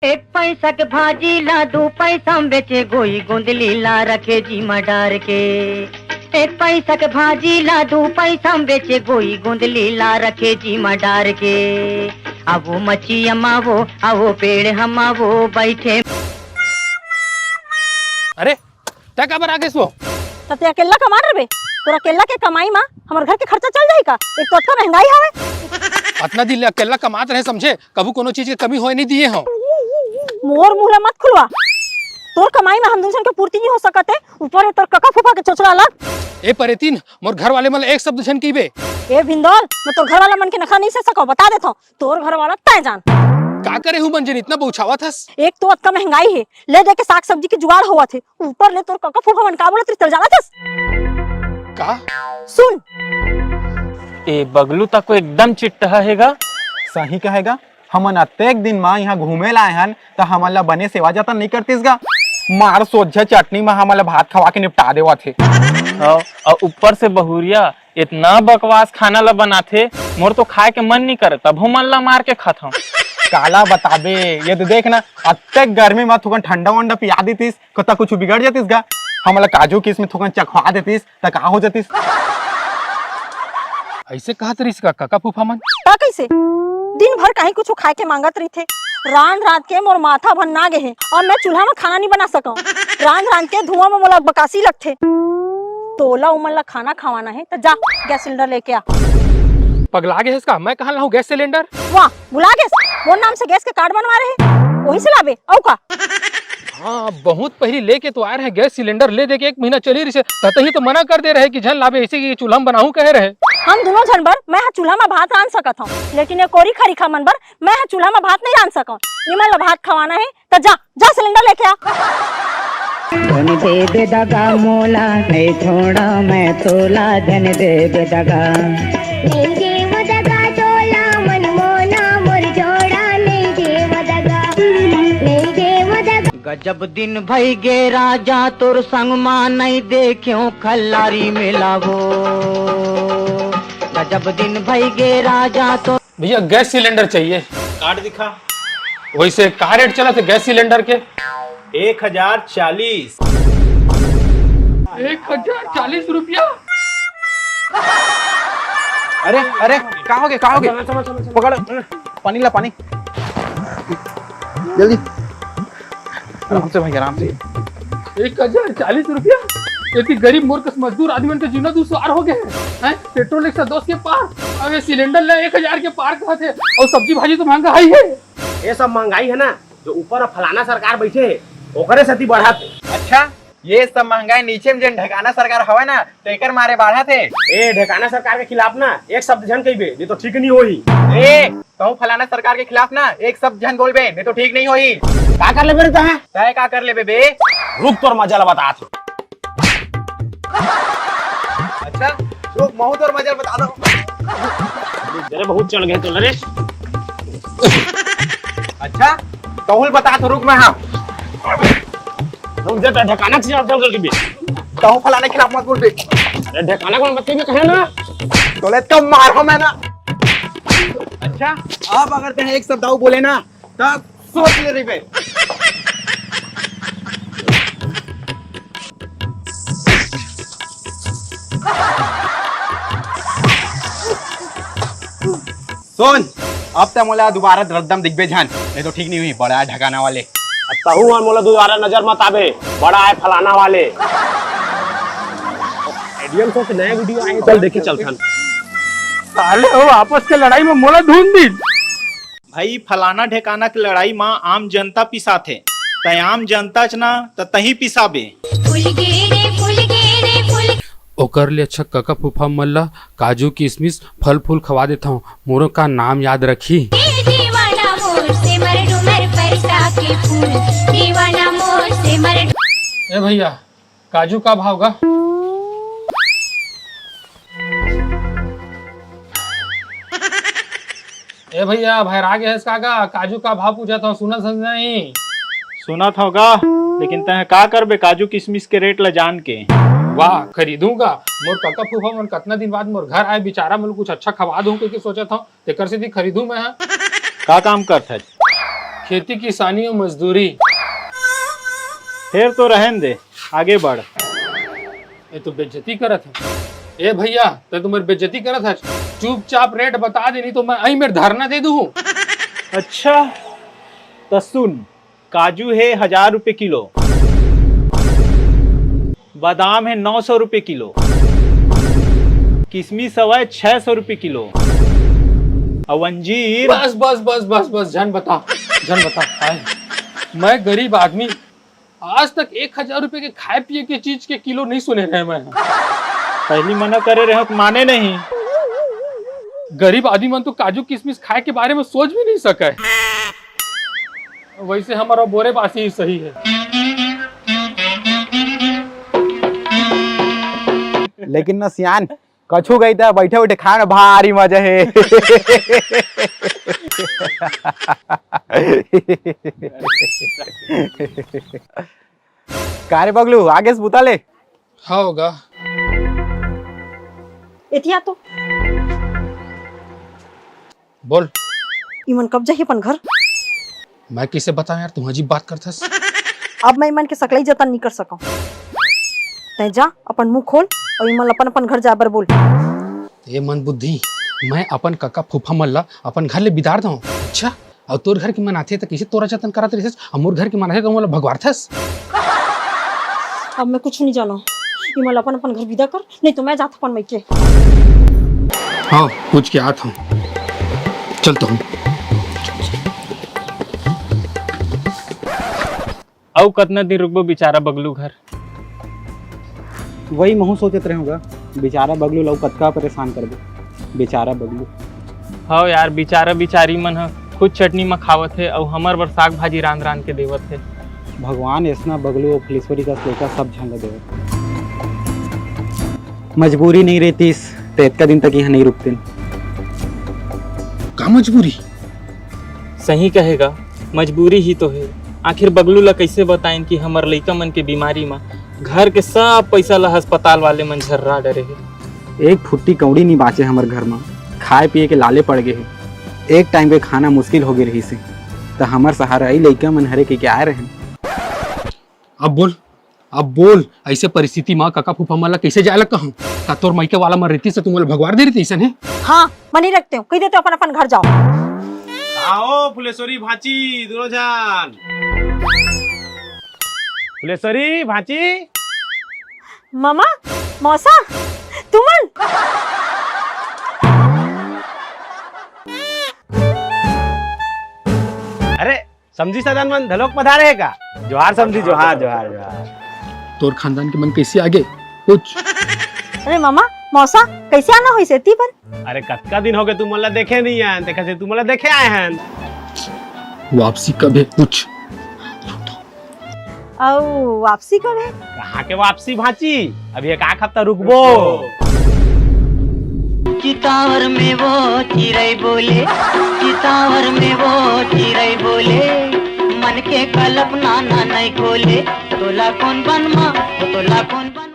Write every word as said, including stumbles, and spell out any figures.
एक पैसा के भाजी ला दू पैसा में बेचे, गोई गोंदली ला रखे जी मा डार के। एक पैसा के भाजी ला दू पैसा में बेचे, गोई गोंदली ला रखे जी मा डार के। आवो मच्छी अमावो, आवो पेड़ हमावो, बैठे। अरे, तै काबर आ गेस वो? त तै अकेल्ला कमात रहिबे? तोर अकेल्ला के कमाई मा हमर घर के खर्चा चल जाही का? एक तो अतका महंगाई हवे। अतना दिन ले अकेल्ला कमात रहे समझे, कभू कोनो चीज के कमी होय नहीं दिए हंव। मोर मुंह ला मत खुलवा। तोर कमाई मा हम दूनों झन के पूर्ति नहीं हो सकत हे, ऊपर ले तोर कका फूफा के चोचला अलग। ए परेतिन, मोर घर वाले मन ला एक शब्द झन कहिबे। ए भिंदोल, मैं तोर घर वाला मन के नखरा नहीं सह सकंव, बता देथंव। तोर घर वाला तैं जान। का करे हूँ मन जेन इतना बौछावत हस? एक तो अतका महंगाई हे, ले दे के साग सब्जी के जुगाड़ होवत हे, ऊपर ले तोर कका फूफा मन का बोलत रहिथे, जानत हस? का? सुन। ए बगलू तको एकदम चिट्टहा हे गा। सही कहे गा, हमन अतेक दिन मा इहाँ घूमे ला आए हन, त हमन ला बने सेवा जतन नहीं करतिस गा। मार सोझे चटनी मा हमन ला भात खवा के निपटा देवत हे। हाँ, अउ ऊपर से बहुरिया इतना बकवास खाना ला बनाथे, मोर तो खाए के मन नहीं करे, तभो मन ला मार के खाथंव। काला बताबे, ये तो देख ना, अतेक गर्मी मा थोकन ठंडा वंडा पिया देतिस, त कुछ बिगड़ जातिस गा। हमन ला काजू किसमिस थोकन चखवा देतिस, त का हो जातिस? ऐसे कहत रहिस का कका फूफा मन? का कैसे? दिन भर कहीं कुछ खाए के मांगत रहिथे। रांध रांध के मोर माथा भन्ना गे हे। अब मैं चूल्हा में खाना नहीं बना सकंव। रांध रांध के धुआं में मोला बकासी लगथे। तोला उमन ला खाना खवाना हे त जा, गैस सिलेंडर लेके आ। पगला गे हस का? मैं कहाँ लाहूँ गैस सिलेंडर? वाह, भुला गेस, मोर नाम से गैस के कार्ड बनवा रहे, वही से लाबे, अउ का? हाँ, बहुत पहिली लेके तो आए रहे गैस सिलेंडर, ले दे के एक महीना चली रहिसे, ततही तो मना कर दे रहे कि झन लाबे, ऐसे कि चूल्हा में बनाहूँ कहे रहे। हम दूनों झन बर मैं ह चूल्हा में भात रांध सकत हंव, लेकिन ये कोरी खरीखा मन बर मैं ह चूल्हा में भात नहीं रांध सकंव। निमन ला भात खवाना हे, त जा, जा सिलेंडर लेके आ। झन देबे दगा मोला, नहीं छोड़ा मैं तोला, झन देबे दगा। नहीं देव दगा तोला, मन मोना मोर जोड़ा, नहीं देव दगा, नहीं देव दगा। गजब दिन भई गे राजा, तोर संग मा नहीं देखेंव खल्लारी मेला वो। गजब दिन भई गे राजा, तोर भैया, गैस सिलेंडर चाहिए। कार्ड दिखा। वैसे का रेट चलत हे गैस सिलेंडर के? एक हजार चालीस। एक हजार चालीस रुपया? अरे, अरे, का होगे, का होगे? पकड़, पानी ला, पानी। जल्दी। आराम से भाई, आराम से। एक हजार चालीस रुपया? एती गरीब मोर कस मजदूर आदमी मन के जीना दुस्वार हो गे हे। हैं? पेट्रोल एक सौ दस के पार, अब ये सिलेंडर ला एक हजार के पार कहत हे, अउ सब्जी भाजी तो महंगा हे ही हे। ये सब महंगाई हे ना, जो ऊपर फलाना सरकार बैठे हे, ओकरे सेती बढ़त हे। अच्छा, ये सब महंगाई नीचे में जेन ढकाना सरकार हवय ना, तेकर मारे बाढ़त हे। ए, ढकाना सरकार के खिलाफ ना एक शब्द झन कहिबे, नहीं तो ठीक नहीं होही। ए, तहूँ फलाना सरकार के खिलाफ ना एक शब्द झन बोलबे, नहीं तो ठीक नहीं होही। का कर लेबे रे तैं? तैं का कर लेबे बे? रुक, तोर मजा ल बतात हँव। अच्छा, रुक, महूँ तोर मजा ल बतात हँव। अरे, बहुत चढ़ गे तोला रे। अच्छा, तहूँ ल बतात हँव, रुक मैं, हाँ। रुक जा, तैं ढकाना के खिलाफ मत बोल कहिबे। तहूँ फलाना के खिलाफ मत बोलबे। अरे ढकाना के मत कहिबे कहे ना। तोला तो मारहूँ मैं ना। अच्छा, अब अगर तैं एक शब्द अउ बोले ना, त सोच ले रहिबे। सुन, अब तैं मोला दुबारा रद्दम दिखबे झन, नहीं तो ठीक नहीं होही, बड़ा आय ढकाना वाले। तहूँ अउ मोला दुबारा नजर मत आबे, बड़ा आय फलाना वाले। एडीएम से नया वीडियो आए, चल देखे चलथन। साले हो आपस के लड़ाई में मोला धुन दिन। भाई, फलाना ढेकाना के लड़ाई म आम जनता पिसाथे, तैं आम जनताच ना, त तहीं पिसाबे। फूल गे रे, फूल गे रे, फूल ओकर ले अच्छा कका फूफा मन ला काजू किसमिस फल फूल खवा देथंव, मोरो का नाम याद रखही। ए दीवाना मोर से मर डूमर पैसा के फूल, दीवाना मोर से मर ए भैया, काजू का भाव गा? ए भैया, भैरा गे हस का गा? काजू का भाव पूछत हंव, सुनत हस नहीं? सुनत हंव गा, लेकिन तैं का करबे काजू किसमिस के रेट ल जान के? वाह, खरीदूं गा। मोर कका फूफा मन कतना दिन बाद मोर घर आए, बिचारा मन ल कुछ अच्छा खवा दूं कहिके सोचत हंव, तेकर सेती खरीदूं मैं ह। का काम करथस? खेती किसानी अउ मजदूरी। फेर तो रहन दे, आगे बढ़। ये तो बेइज्जती करत हे। ए भैया, तैं तो मोर बेइज्जती करत हस। चुपचाप रेट बता दे, नहीं तो मैं अहीं मेर धरना दे दूँ। अच्छा, त सुन, काजू हे हजार रुपये किलो, बादाम हे नौ सौ रुपये किलो, किशमिश हवय छह सौ रुपये किलो, अउ अंजीर बस, बस, बस, बस, बस, झन बता, झन बता। आय, मैं गरीब आदमी, आज तक एक हजार रुपये के खाए पिए के चीज के किलो नहीं सुने रहे मैं। पहली मना करे रहे हो, माने नहीं। गरीब आदमी मन तो काजू किशमिश खाए के बारे में सोच भी नहीं सके। वैसे हमारा बोरे बासी ही सही है। लेकिन ना सियान, कछु गई त बैठे उठे खाए में भारी मजा है। का रे बगलू, आगे से बुता ले। हाँ होगा। एतिया तो। बोल। इमन कब जाही अपन घर? मैं किसे बताऊं यार, तुम अजीब बात करथस। अब मैं इमन के सकलई जतन नहीं कर सकूं। तैं जा, अपन मुंह खोल अउ इमन ला अपन अपन घर जाए बर बोल। ए मन बुद्धि, मैं अपन कका फूफा मन ला अपन घर ले बिदार दऊं। अच्छा, अउ तोर घर के मन आथे त कइसे तोरा जतन करत रहिस, अउ मोर घर के मन आथे त मोला भगवारथस। अब मैं कुछ नहीं जानव, इमन ला अपन अपन घर बिदा कर, नहीं तो मैं जात अपन मइके। हाँ, पूछ के आत हूँ। चल तो हूँ। अउ कतना दिन रुकबो बिचारा बगलू घर? वही महू सोचत रहे होगा, बिचारा बगलू ला कतका परेशान करबो, बिचारा बगलू। हव यार, बिचारा बिचारी मन ह खुद चटनी म खावत हे अउ हमर बर साग भाजी रांध रांध के देवत हे। भगवान ऐसना बगलू अउ फुलेश्वरी कस लइका सब झन ल देवत। मजबूरी नहीं रहतीस त एतका दिन तक यहाँ नहीं रुकतेन। का मजबूरी? सही कहे गा, मजबूरी ही तो हे। आखिर बगलू ला कइसे बताइन कि हमर लइका मन के बीमारी म घर के सब पइसा ला अस्पताल वाले मन झर्रा डरे हे। एक फुट्टी कौड़ी नी बाचे हमर घर म, खाए पिए के लाले पड़ गे हे। एक टाइम के खाना मुश्किल हो गे रहिस हे, त हमर सहारा ई लइका मन हरे कहिके आए रहेन। अब बोल, अब बोल, अइसे परिस्थिति म कका फूफा मन ला कइसे जाए ला कहूं? का तोर मइके वाला मन रहितिस त तू मोला भगवार दे रहितिस, अइसन हे? हाँ, मैं नहीं रखते हूँ, कहि देते हूँ अपन अपन घर जाओ। आओ फुलेश्वरी भांची, दूनों झन। फुलेश्वरी भांची। मामा, मौसा, तुमन। अरे, समधी सदन मन धलोक पधारे हे का? जोहार समधी, जोहार, जोहार, जोहार। तोर खानदान के मन कइसे आगे? पूछ। अरे मामा, मौसा, कइसे आना होइस एती बर? अरे कतका दिन होगे तुमन ला देखे नइ हन, तेखर से तुमन ला देखे आए हन। वापसी कब हे? पूछ। अउ वापसी कब हे? कहाँ के वापसी भांची? अभी एक आध हफ्ता रुकबो। चितावर में वो चिरई बोले, चितावर में वो चिरई बोले, मन के कल्पना ना नहीं खोले, तोला कोन बन मा, तोला कोन बन